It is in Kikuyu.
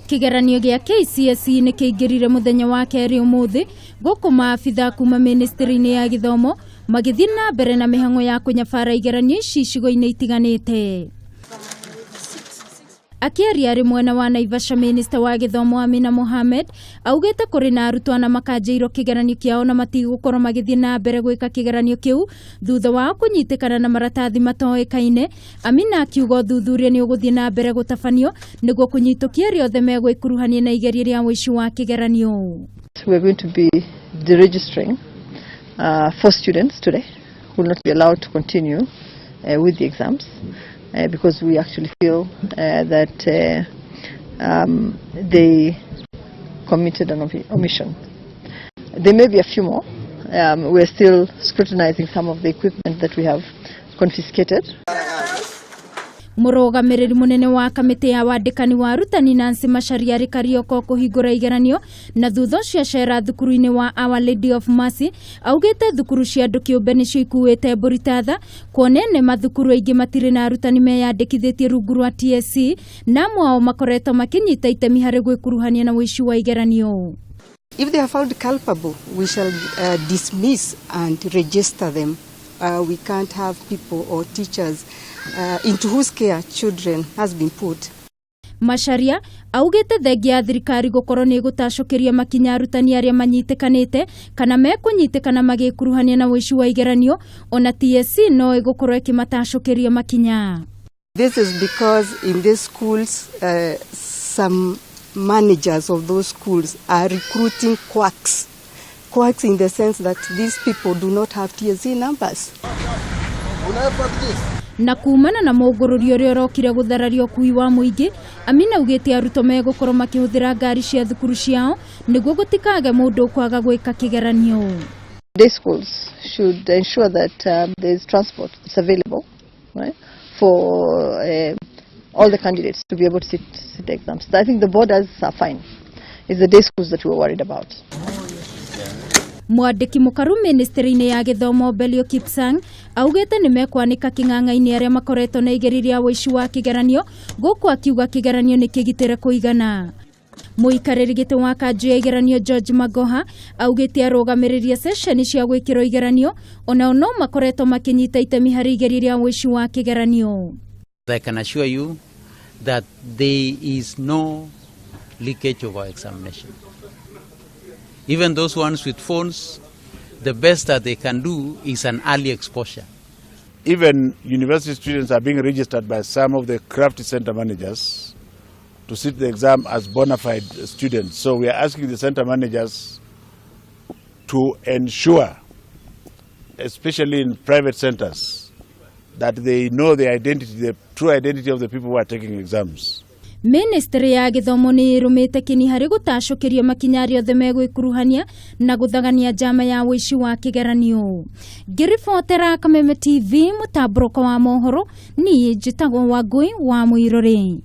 Kĩgeranio gĩa KCSE nĩ kĩingĩrire mũthenya wa kerĩ ũmũthĩ, gũkũ maabitha kuma ministry-inĩ ya gĩthomo magĩthiĩ na mbere na mĩhang'o ya kũnyabara igeranio ici icigo-inĩ itiganĩte. Akĩaria arĩ mwena wa Naivasha, minista wa gĩthomo Amina Mohamed augĩte kũrĩ na arutwo ana makanjĩirwo kĩgeranio kĩao na matigũkorwo magĩthiĩ na mbere gwĩka kĩgeranio kĩu thutha wao kũnyitĩkana na maratathi matoĩkaine. Amina akiuga ũthuthuria nĩ ũgũthiĩ na mbere gũtabanio nĩguo kũnyitũkia arĩa othe megwĩkuruhania na igeria rĩa ũici wa kĩgeranio. We are going to be deregistering four students today who will not be allowed to continue with the exams because we actually feel that they committed an omission. There may be a few more. We're still scrutinizing some of the equipment that we have confiscated. Mũrũgamĩrĩri mũnene wa kamĩtĩ ya wandĩkani wa arutani Nancy Macharia arĩ Karioko kũhingũra igeranio na thutha ũcio acera thukuru-inĩ wa Our Lady of Mercy, augĩte thukuru cia andũ kĩũmbe nĩcio ikuĩte mbũri tatha, kuona ene mathukuru aingĩ matirĩ na arutani meyandĩkithĩtie rungu rwa TSC, na amwe ao makoretwo makĩnyita itemi harĩ gwĩkuruhania na ũici wa igeranio. If they are found culpable, we shall dismiss and register them. We can't have people or teachers into whose care children has been put. Macharia augĩte thengia ya thirikari gũkorwo nĩ ĩgũtacũkĩria makinya arutani arĩa manyitĩkanĩte kana mekũnyitĩkana magĩkuruhania na ũici wa igeranio, ona TSC no ĩgũkorwo ĩkĩmatacũkĩria makinya. This is because in these schools, some managers of those schools are recruiting quacks. Quacks in the sense that these people do not have TSC numbers. Na kumana na mũngũrũri ũrĩa ũrokire gũthararia ũkui wa mũingĩ, Amina augĩte arutwo megũkorwo makĩhũthĩra ngari cia thukuru ciao nĩguo gũtikage mũndũ ũkwaga gwĩka kĩgeranio. Day schools should ensure that there's transport that's available, right, for all the candidates to be able to sit the exams. I think the boarders are fine. It's the day schools that we're worried about. Mwandĩki mũkaru ministry-inĩ ya gĩthomo Belio Kipsang augĩte nĩ mekwanĩka kĩng'ang'a-inĩ arĩa makoretwo na igeria rĩa ũici wa kĩgeranio, gũkũ akiuga kĩgeranio nĩ kĩgitĩre kũigana. Mũikarĩri gĩtĩ wa kanjũ ya igeranio George Magoha augĩte arũgamĩrĩri ceceni cia gwĩkĩrwo igeranio onao no makoretwo makĩnyita itemi harĩ igeria rĩa ũici wa kĩgeranio. I can assure you that there is no leakage of our examination. Even those ones with phones, the best that they can do is an early exposure. Even university students are being registered by some of the craft center managers to sit the exam as bona fide students. So we are asking the center managers to ensure, especially in private centers, that they know the identity, the true identity of the people who are taking exams. Ministry ya gĩthomo nĩ ĩrũmĩte kĩni harĩ gũtacũkĩria makinya arĩa othe megwĩkuruhania na gũthagania njama ya ũici wa kĩgeranio. Ngĩribotera Kameme TV mũtambũrũko wa mohoro, niĩ njĩtagwo Wangũi wa Mũirũrĩ.